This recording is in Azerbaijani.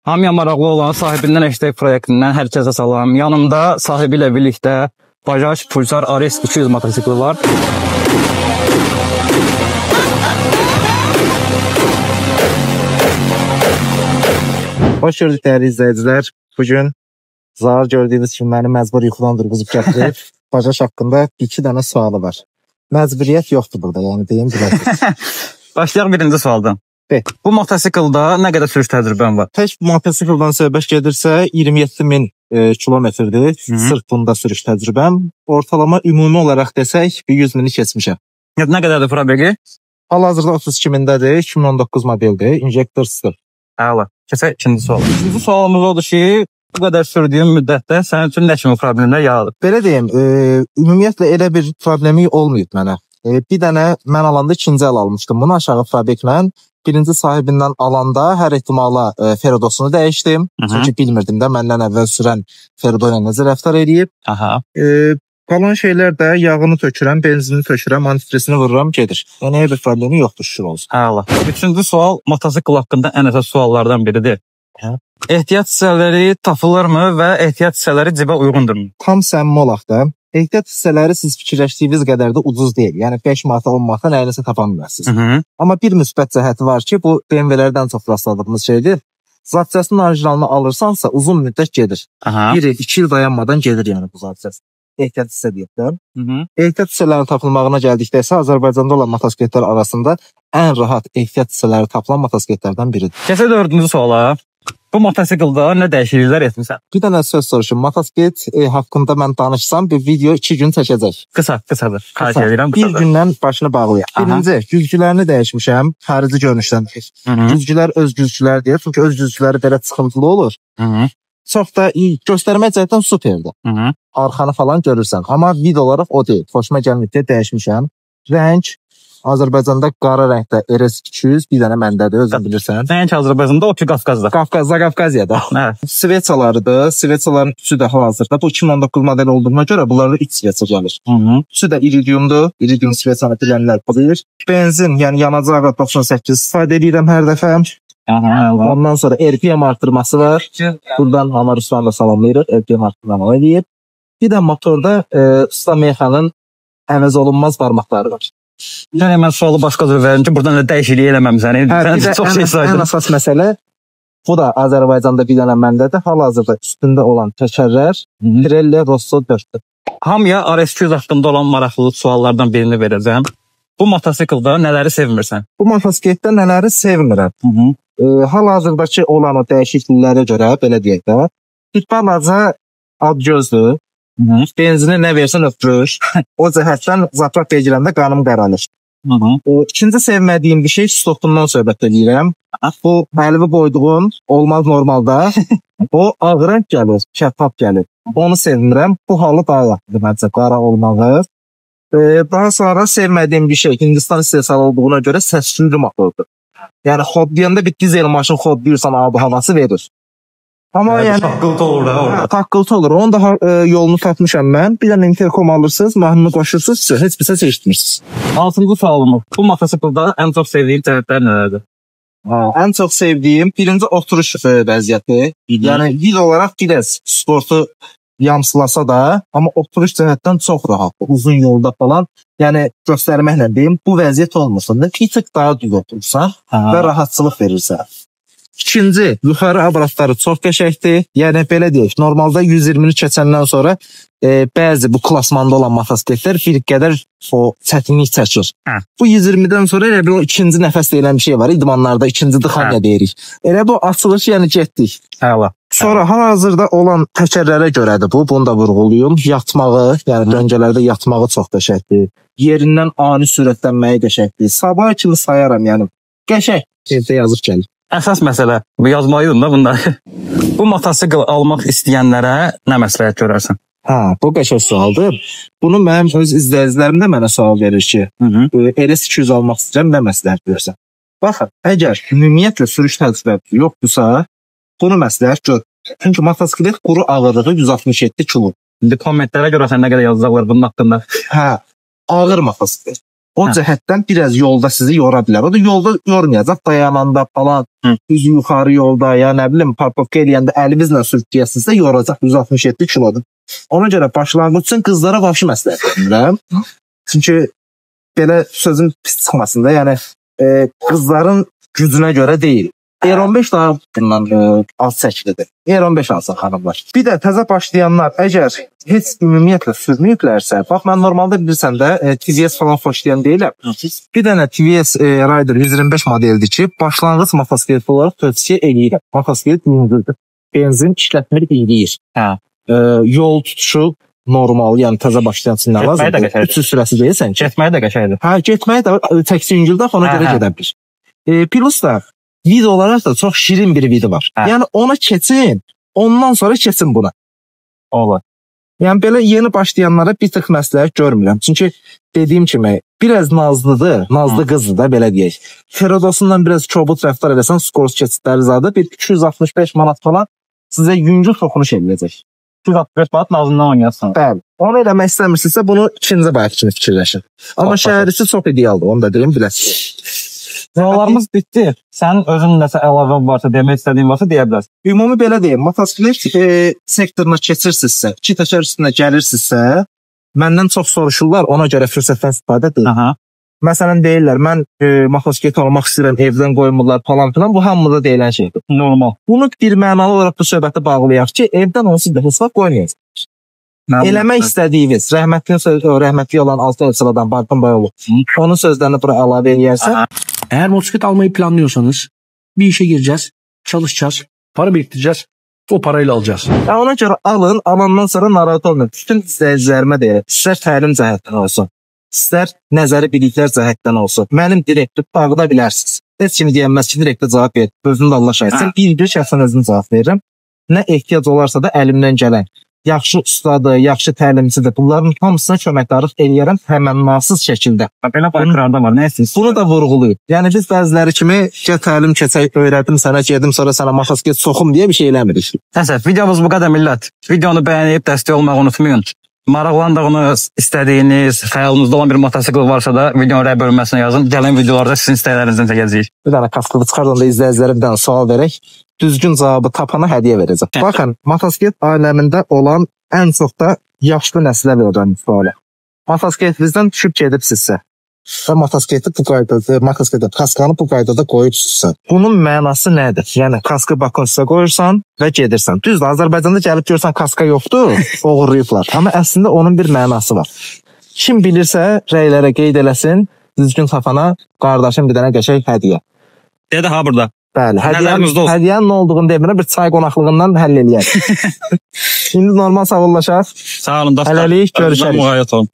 Hamıya maraqlı olan sahibindən hashtag proyektindən hər kəsə salam. Yanımda sahibi ilə birlikdə Bajaj Pulsar RS 200 motosikli var. Hoş gördük değerli izleyiciler. Bugün zarar gördüyünüz kimi məni məcbur yuxudan durğuzub gətirib Bajaj haqqında iki dənə sualı var. Məcburiyyət yoxdur burada, yəni deyim biləsiniz. Başlayaq birinci sualdan. De. Bu motosiklda nə qədər sürüş təcrübən var? Tək motosikildən söhbət gedirsə 27.000 kilometrdir. Hı -hı. Sırf bunda sürüş təcrübəm. Ortalama ümumi olaraq desək bir 100 mini keçmişəm. Nə qədərdir probeqi? Hal-hazırda 32 mindədir, 2019 modeldir, injektor sıfır. Əla. Keçək ikinci suala. İkinci sualımız odur ki, bu qədər sürdüyün müddətdə sənin üçün nə kimi problemlər yaradıb? Belə deyim, ümumiyyətlə elə bir problemi olmayıb mənə. Bir dənə mən alanda ikinci əl almışdım bunu aşağı fabriklə. Birinci sahibindən alanda hər ehtimala Ferodosunu dəyişdim. Hı -hı. Çünki bilmirdim də məndən əvvəl sürən Ferodo ilə necə rəftar eləyib. Aha. Qalan şeylər də yağını tökürəm, benzinini tökürəm, antifrizini vururam, gedir. Yəni elə bir problemi yoxdur, şükür olsun. Əla. Üçüncü sual motosikl haqqında ən əsas suallardan biridir. Hə. Ehtiyat hissələri tapılırmı və ehtiyat hissələri cibə uyğundurmu? Tam səmimi olaq da, ehtiyat hissələri siz fikirləşdiyiniz qədər də ucuz deyil. Yəni 5 manata, 10 manata nəyinəsə tapa bilməzsiniz. Hı -hı. Amma bir müsbət cəhəti var ki, bu BMW-lərdən çox rastladığımız şeydir. Zapçasının orijinalını alırsansa uzun müddət gedir. Aha. Bir il, 2 il dayanmadan gedir yəni bu zapças. Ehtiyat hissə deyək də. Hı -hı. Ehtiyat hissələrinin tapılmağına gəldikdə isə Azərbaycanda olan motosikletlər arasında ən rahat ehtiyat hissələri tapılan motosikletlərdən biridir. Keçək dördüncü suala. Bu motosiklda nə dəyişikliklər etmisən? Bir dənə söz soruşum. Motosiklet haqqında mən danışsam bir video 2 gün çəkəcək. Qısa, qısadır. Xahiş Qısa. edirəm, Bir qısadır. gündən başını bağlayaq. Aha. Birinci, güzgülərini dəyişmişəm. Xarici görünüşdən. Hı -hı. Güzgülər öz güzgülər deyir. Çünki öz güzgüləri belə çıxıntılı olur. Hı -hı. Çox da iyi, göstərmə cəhətdən superdir. Hı -hı. Arxanı falan görürsən. Amma video olaraq o deyil. Xoşuma gəlmir deyə dəyişmişəm. Rəng Azərbaycanda qara rəngdə RS200 bir dənə məndədir, özün bilirsən. Nəinki Azərbaycanda, o ki Qafqazda. Qafqazda, Qafqaziyada. Hə. Sveçalarıdır. Sveçaların üçü də hal-hazırda. Bu 2019 model olduğuna görə bunlarda 3 sveça gəlir. Hı -hı. Üçü də iridiumdur. İridium sveçanı bilənlər bilir. Benzin, yəni yanacağı 98 istifadə edirəm hər dəfə. Aha, əla. Ondan sonra RPM artırması var. Buradan Anar Usta'nı da salamlayırıq. RPM artırmanı eləyib. Bir də motorda Usta Mexanın əvəz olunmaz barmaqları var. Yəni mən sualı başqa cür verim ki, buradan elə dəyişiklik eləməmisən. Hə, Sən bir də çox şey ən saydın. əsas məsələ bu da Azərbaycanda bir dənə məndədir. Hal-hazırda üstündə olan təkərlər Pirelli Rosso 4-dür. Hamıya RS200 haqqında olan maraqlı suallardan birini verəcəm. Bu motosiklda nələri sevmirsən? Bu motosikletdə nələri sevmirəm? Hı -hı. Hal-hazırdakı olan o dəyişikliklərə görə belə deyək də, bir balaca adgözdür. Hı -hı. Benzini nə versən ötürür. O cəhətdən zapravkaya girəndə qanım qaralır. Hı -hı. İkinci sevmədiyim bir şey stopundan söhbət edirəm. Bu əlvi qoyduğum olmaz normalda. O ağ rəng gəlir, şəffaf gəlir. Onu sevmirəm. Bu halı daha yaxşıdır məncə, qara olmağı. Daha sonra sevmədiyim bir şey Hindistan istehsalı olduğuna görə səs-küylü motordur. Yəni xodlayanda bir dizel maşın xodlayırsan abi havası verir. Amma yəni Taqqıltı olur da hə, taqqıltı olur. Onun da yolunu tapmışam mən. Bir dənə interkom alırsınız, mahnını qoşursunuz, heç bir səs eşitmirsiniz. Altıncı sualımız. Bu motosiklda ən çox sevdiyin cəhətlər nələrdir? Ha, ən çox sevdiyim birinci oturuş vəziyyəti. Yəni vid olaraq biraz sportu yamsılasa da, amma oturuş cəhətdən çox rahatdır. Uzun yolda falan, yəni göstərməklə deyim, bu vəziyyət olmasa da bir tık daha düz oturursan və rahatçılıq verirsən. İkinci, yuxarı aparatları çox qəşəngdir. Yəni belə deyək, normalda 120-ni keçəndən sonra bəzi bu klasmanda olan motosikletlər bir qədər o çətinlik çəkir. Hə. Bu 120-dən sonra elə bir o ikinci nəfəs deyilən bir şey var. İdmanlarda ikinci dıxanya deyirik. Elə bu açılış, yəni getdik. Əla. Sonra hal-hazırda olan təkərlərə görədir bu, bunu da vurğulayım. Yatmağı, yəni döngələrdə yatmağı çox qəşəngdir. Yerindən ani sürətlənməyi qəşəngdir. Sabah kimi sayaram, yəni qəşəng. Evdə yazıb gəlir. Əsas məsələ bu yazmalıydın da bunları. Bu motosikl almaq istəyənlərə nə məsləhət görərsən? Hə, bu qəşəng sualdır. Bunu mənim öz izləyicilərim də mənə sual verir ki, Hı -hı. RS200 almaq istəyirəm, nə məsləhət görürsən? Baxın, əgər ümumiyyətlə sürüş təcrübəsi yoxdursa, bunu məsləhət gör. Çünki motosiklet quru ağırlığı 167 kilo. İndi kommentlərə görəsən nə qədər yazacaqlar bunun haqqında. Hə, ağır motosiklet. O cəhətdən biraz yolda sizi yora bilər. O da yolda yormayacaq, dayananda falan, düz yuxarı yolda ya nə bilim parkovka eləyəndə əlinizlə sürükləyəsinizsə yoracaq 167 kilodur. Ona görə başlanğıc üçün qızlara vəbşi məsləhət vermirəm. Çünki belə sözüm pis çıxmasın da, yəni qızların gücünə görə deyil. R15 daha bundan az çəkilidir. R15 alsın xanımlar. Bir də təzə başlayanlar əgər heç ümumiyyətlə sürməyiblərsə, bax mən normalda bilirsən də TVS falan xoşlayan deyiləm. Bir dənə TVS Rider 125 modeldir ki, başlanğıc motosiklet olaraq tövsiyə eləyirəm. Motosiklet yüngüldür. Benzin işlətmir, eləyir. Yol tutuşu normal, yəni təzə başlayan üçün nə lazımdır? 300 sürəsi deyilsən ki. Getməyə də qəşəngdir. Hə, getməyə də təkcə yüngüldür, ona görə gedə bilir. Plus da video olaraq da çox şirin bir video var. Yəni ona keçin, ondan sonra keçin buna. Olar. Yəni belə yeni başlayanlara bir tık məsləhət görmürəm. Çünki dediyim kimi biraz nazlıdır, nazlı qızdır da belə deyək. Feradosundan biraz kobud rəftar eləsən, skors keçidləri zadı bir 265 manat falan sizə yüngül toxunuş eləyəcək. 265 manat nazından oynayasın. Bəli. Onu eləmək istəmirsinizsə bunu ikinci bayaq kimi fikirləşin. Amma şəhər içi çox idealdır, onu da deyim biləsiniz. Suallarımız bitdi. Sənin özün nəsə əlavə varsa, demək istədiyin varsa deyə bilərsən. Ümumi belə deyim, motosiklet sektoruna keçirsinizsə, iki təkər üstünə gəlirsinizsə, məndən çox soruşurlar, ona görə fürsətdən istifadə edin. Məsələn deyirlər, mən motosiklet almaq istəyirəm, evdən qoymurlar falan filan. Bu hamıda deyilən şeydir. Normal. Bunu bir mənalı olaraq bu söhbətə bağlayaq ki, evdən onsuz da hesab qoymayacaq. Eləmək istədiyiniz, rəhmətli olan Altay Sıradan Barkın Bayoğlu, onun sözlərini bura əlavə eləyərsə. Eğer motosiklet almayı planlıyorsanız bir işe gireceğiz, çalışacağız, para biriktireceğiz, o parayla alacağız. Ya ona görə alın, alandan sonra narahat olmayın. Bütün izləyicilərimə deyirəm, istər təlim cəhətdən olsun, istər nəzəri biliklər cəhətdən olsun. Mənim direktə bağlaya bilərsiniz. Heç kimi deyənməz ki, direktə cavab ver. Özünü də Allah şahidsən. Bir şəxsən özüm cavab verirəm. Nə ehtiyac olarsa da əlimdən gələn. Yaxşı ustadır, yaxşı təlimçidir. Bunların hamısına köməkdarlıq eləyərəm təmənnasız şəkildə. Belə bayqırlarda var, nə istəyirsən? Bunu da vurğulayıb. Yəni biz bəziləri kimi gəl təlim keçək, öyrədim sənə, gedim sonra sənə motosiklet soxum deyə bir şey eləmirik. Nəsə, videomuz bu qədər millət. Videonu bəyənib dəstək olmağı unutmayın. Maraqlandığınız, istədiyiniz, xəyalınızda olan bir motosikl varsa da videonun rəy bölməsinə yazın. Gələn videolarda sizin istəklərinizdən çəkəcəyik. Bir dənə kaskını çıxardan da izləyicilərə bir dənə sual verək. Düzgün cavabı tapana hədiyyə verəcəm. Baxın, motosiklet aləmində olan ən çox da yaşlı nəslə verirəm sualı. Motosikletinizdən düşüb gedibsinizsə və motosikleti bu qaydada, motosikletə kaskanı bu qaydada qoyubsunuzsa, bunun mənası nədir? Yəni kaskı bakın üstə qoyursan və gedirsən. Düzdür, Azərbaycanda gəlib görsən kaska yoxdur, oğurlayıblar. Amma əslində onun bir mənası var. Kim bilirsə rəylərə qeyd eləsin, düzgün tapana qardaşım bir dənə qəşəng hədiyyə. Dedi ha burada. Bəli, hədiyyənin nə olduğunu demirəm, bir çay qonaqlığından həll eləyək. İndi normal sağollaşaq. Sağ olun dostlar. Hələlik görüşərik. Müğayət olun.